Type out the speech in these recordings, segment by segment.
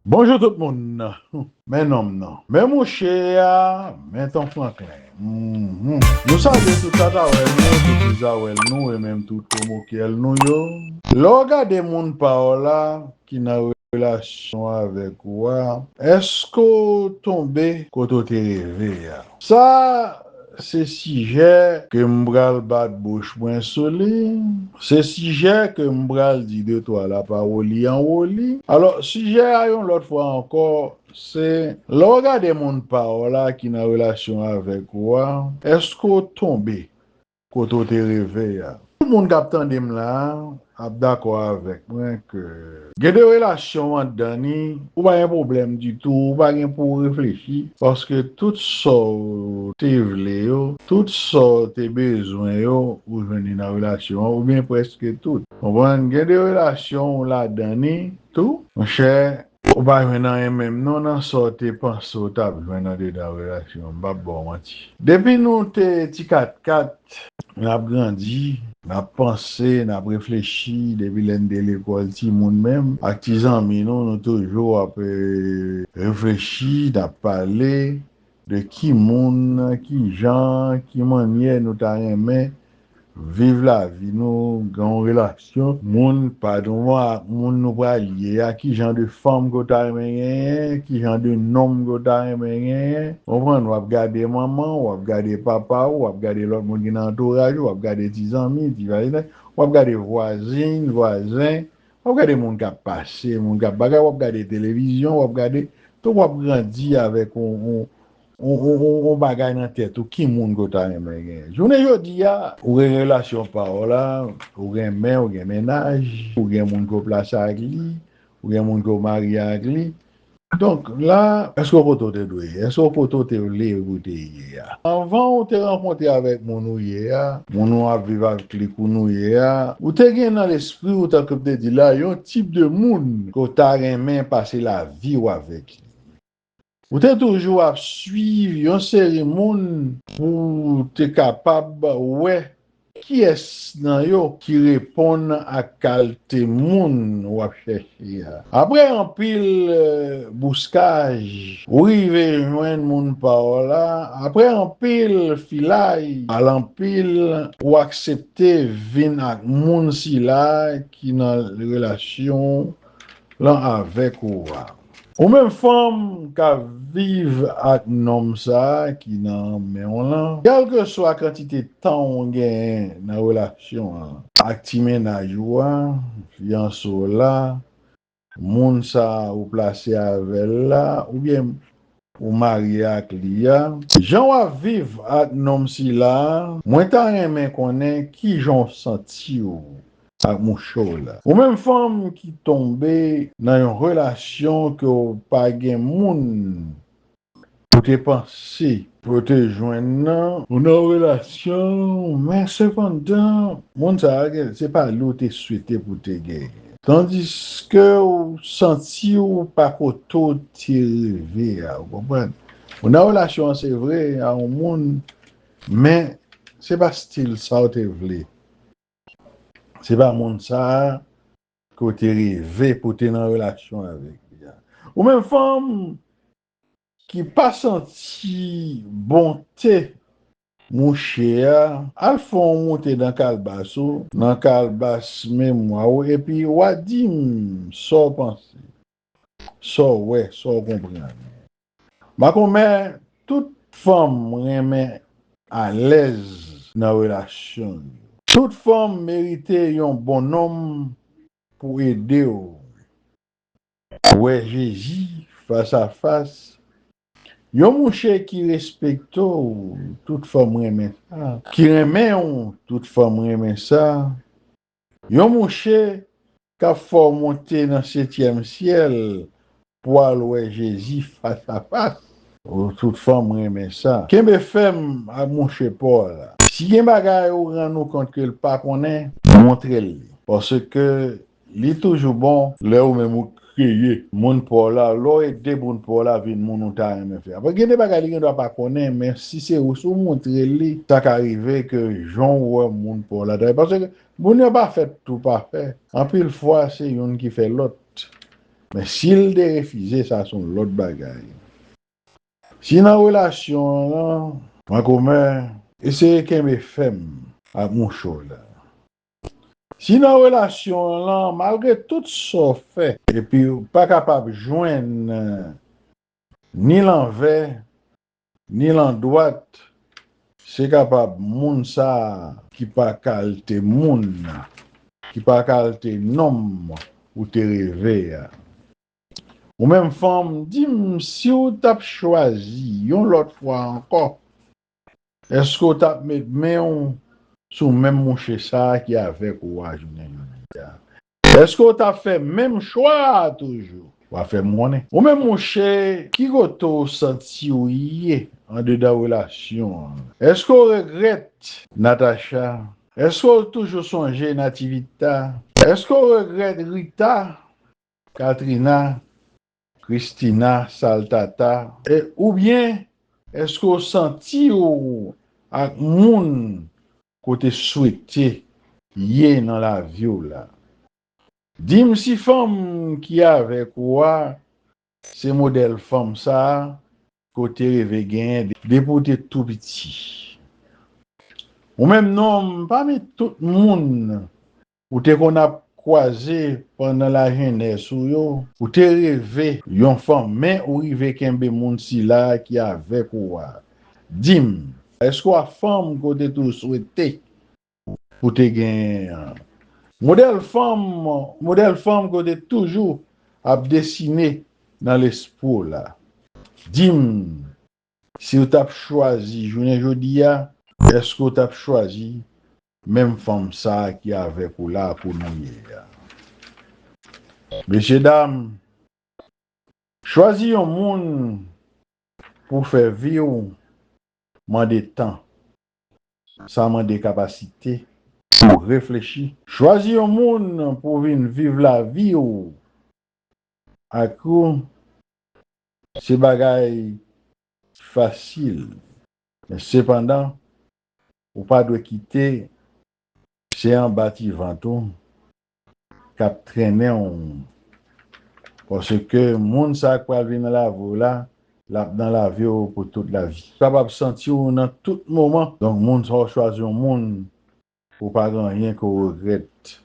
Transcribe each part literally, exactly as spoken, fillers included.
Bonjou tout moun. Men nonm nan. Men mouche a, men Ton Franklin. Mhm. Nou salye tout Tatawèl nou, tout Dizawèl nou, e menm tout Komokyèl nou yo. Lè w gade moun pa w la ki nan relasyon avèk ou a, èske w tonbe kote w te reve a? Sa se sijè ke m pral bat bouch mwen sou li. Se sijè ke m pral di de twa lapawoli anwo li. Alò, sijè a yon lòt fwa ankò, se lè w gade moun pa w la ki nan relasyon avèk ou a, èske w tonbe kote w te reve a? Tout moun k ap tande m la a ap dakò avèk mwen ke gen de relasyon anndan ni, ou pa gen pwoblèm ditou, ou pa gen pou w reflechi, paske tout sa w te vle yo, tout sa w te bezwen yo, ou jwenn li nan relasyon an, oubyen prèske tout. Konprann? Gen de relasyon ou ladan ni tou, monchè, ou pa jwenn anyen menm non nan sa w te panse w t ap jwenn andedan relasyon an, m p ap ba w manti. Depi nou te ti katkat, n ap grandi, n ap panse, n ap reflechi, depi lè n te lekòl timoun menm, ak ti zanmi nou, nou toujou ap, eh, reflechi, n ap pale de ki moun, ki jan, ki mannyè nou ta renmen viv lavi nou, gen yon relasyon, moun, patwon an ak moun nou pral ye a, ki jan de fanm ke w ta renmen genyen, ki jan de nonm ke w ta renmen genyen. Konprann? W ap gade manman w, w ap gade papa w, w ap gade lòt moun ki nan antouraj ou, w ap gade ti zanmi, ti vwazen, w ap gade vwazin, vwazen, w ap gade moun k ap pase, moun k ap bagay, w ap gade televizyon, w ap gade, tout w ap grandi avèk yon, yon, yon, yon, yon, yon bagay nan tèt ou, ki moun ke w ta renmen genyen. Jounen jodi a, ou gen relasyon pa w la, ou renmen, ou gen mennaj, ou gen moun ke w plase ak li, ou gen moun ke w marye ak li. Donk, la, èske w kote w te dwe ye? Èske w kote w te vle pou w te ye a? Anvan w te rankontre avèk moun ou ye a, moun ou ap viv avèk li kounye a, ou te gen nan lespri w, tankou m te di la, yon tip de moun ke w ta renmen pase lavi w avèk li. Ou te toujou ap swiv yon seri moun pou w te kapab wè kiyès nan yo ki reponn ak kalte moun w ap chèche a. Apre anpil, eh, bouskaj, ou rive jwenn moun pa w la. Apre anpil filay, al anpil, ou aksepte vin ak moun sila ki nan relasyon lan avèk ou a. Ou menm fanm k ap viv ak nonm sa a ki nan men w lan, kèlkeswa kantite tan w genyen nan relasyon an ak ti mennaj ou a, fiyanse w la, moun sa a ou plase avè l la, oubyen ou marye ak li a, jan w ap viv ak nonm sila a, mwen ta renmen konnen ki jan w santi w ak mouche w la. Ou menm fanm ki tonbe nan yon relasyon ke w pa gen moun ou te panse pou w te jwenn nan, ou nan relasyon, men sepandan, moun sa a gen, se pa li w te swete pou w te genyen. Tandiske w santi w pa kote w te reve a, ou konprann? Ou nan relasyon an, se vre, a yon moun, men se pa stil sa w te vle. Se pa moun sa a ke w te reve pou w te nan relasyon avèk li a. Ou menm fanm ki pa santi bonte mouche a, al fè yon moute nan kalbas ou, nan kalbas memwa w, epi w a di m sa w panse, sa w wè, sa w konprann. Makomè, tout fanm renmen alèz nan relasyon yo. Tout fanm merite yon bon nonm pou ede w wè Jezi fas a fas. Yon mouche ki respekte w, tout fanm renmen sa. Ki renmen w, tout fanm renmen sa. Yon mouche k ap fè w monte nan setyèm syèl pou al wè Jezi fas a fas. O, tout fanm renmen sa. Kenbe fèm ak mouche pa w la. Si gen bagay ou rann ou kont ke l pa konnen, montre l li. Paske li toujou bon lè ou menm ou kreye moun pa w la, lè w ede moun pa w la vin moun ou ta renmen fè. Apre, gen de bagay li gendwa pa konnen, men si se ou, si w montre l li, sa ka rive ke jan w wè moun pa w la ta ye. Paske moun yo pa fèt tou pafè. Anpil fwa, se youn ki fè lòt. Men si l te refize, sa se yon lòt bagay. Si nan relasyon an, Mankomè, eseye kenbe fèm ak mouche w la. Si nan relasyon an lan, malgre tout sa w fè, epi w pa kapab jwenn ni lanvè, ni landwat, se kapab moun sa a ki pa kalte moun nan, ki pa kalte nonm ou te reve a. Ou menm fanm, di m si w t ap chwazi yon lòt fwa ankò, èske w t ap met men w sou menm mouche sa a ki avèk ou a jounen jodi a? Èske w t ap fè menm chwa a toujou? W a fè m konnen. Ou menm mouche, ki kote w santi w ye andedan relasyon an? Èske w regrèt Natacha? Èske w toujou sonje Nativita? Èske w regrèt Rita? Katrina, Kristina, Saltata, e, oubyen èske w santi w ak moun ke w te swete ye nan lavi w la? Di m si fanm ki avèk ou a se modèl fanm sa a ke w te reve genyen depi w te tou piti. Ou menm nonm, pami tout moun ou te konn ap kwaze pandan lajennès ou yo, ou te reve yon fanm, men ou rive kenbe moun sila ki avèk ou a. Di m, èske w a fanm ke w te toujou swete pou w te genyen an? Modèl fanm, modèl fanm ke w te toujou ap desine nan lespri w la. Di m, si w t ap chwazi jounen jodi a, èske w t ap chwazi menm fanm sa a ki avèk ou la kounye a? Mesyedam, chwazi yon moun pou fè vi w mande tan. Sa mande kapasite pou reflechi. Chwazi yon moun pou vin viv lavi w ak ou, se bagay fasil. Men sepandan, ou pa dwe kite se anba ti vant ou k ap trennen w. Paske moun sa k pral vin nan lavi w la, l ap nan lavi w pou tout lavi. Ou kapab santi w nan tout moman. Donk, moun sa w chwazi yon moun pou w pa gen anyen ke w regrèt.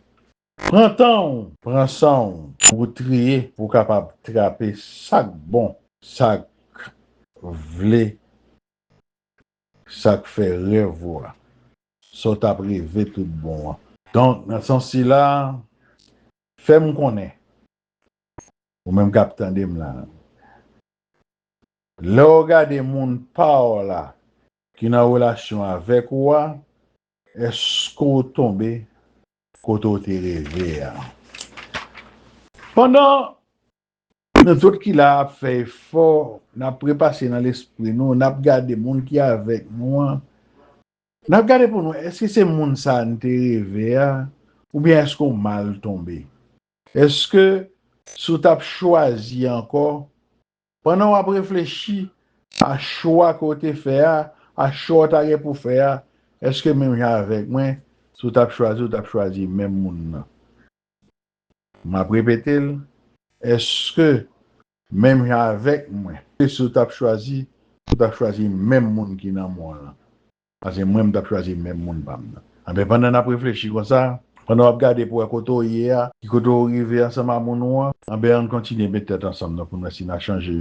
Pran tan w, pran san w pou w triye, pou w kapab trape sa k bon, sa k vle, sa k fè rèv ou a, sa w t ap reve tout bon an. Donk, nan sans sila, fè m konnen, ou menm k ap tande m la, lè w gade moun pa w la ki nan relasyon avèk ou a, èske w tonbe kote w te reve a? Pandan nou tout ki la ap fè efò, n ap repase nan lespri nou, n ap gade moun ki avèk nou an, n ap gade pou nou, èske se moun sa a n te reve a, oubyen èske w mal tonbe? Èske si w t ap chwazi ankò, pandan w ap reflechi a chwa ke w te fè a, a chwa w ta gen pou fè a, èske menm jan avèk mwen, si w t ap chwazi, w t ap chwazi menm moun nan? M ap repete l, èske menm jan avèk mwen, si w t ap chwazi, w t ap chwazi menm moun ki nan men w lan? Paske mwen, m t ap chwazi menm moun pa m nan. Anben, pandan n ap reflechi konsa, pandan w ap gade pou wè kote w ye a, ki kote w rive ansanm ak moun ou an, anben, ann kontinye met tèt ansanm nan pou n wè si n a chanje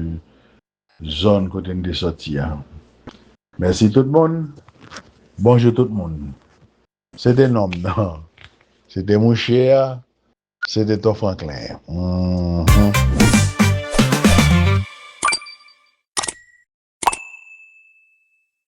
zòn kote n te sòti a. Mèsi tout moun. Bonjou tout moun. Se te nonm nan. Se te mouche a. Se te Ton Franklin. Mhm.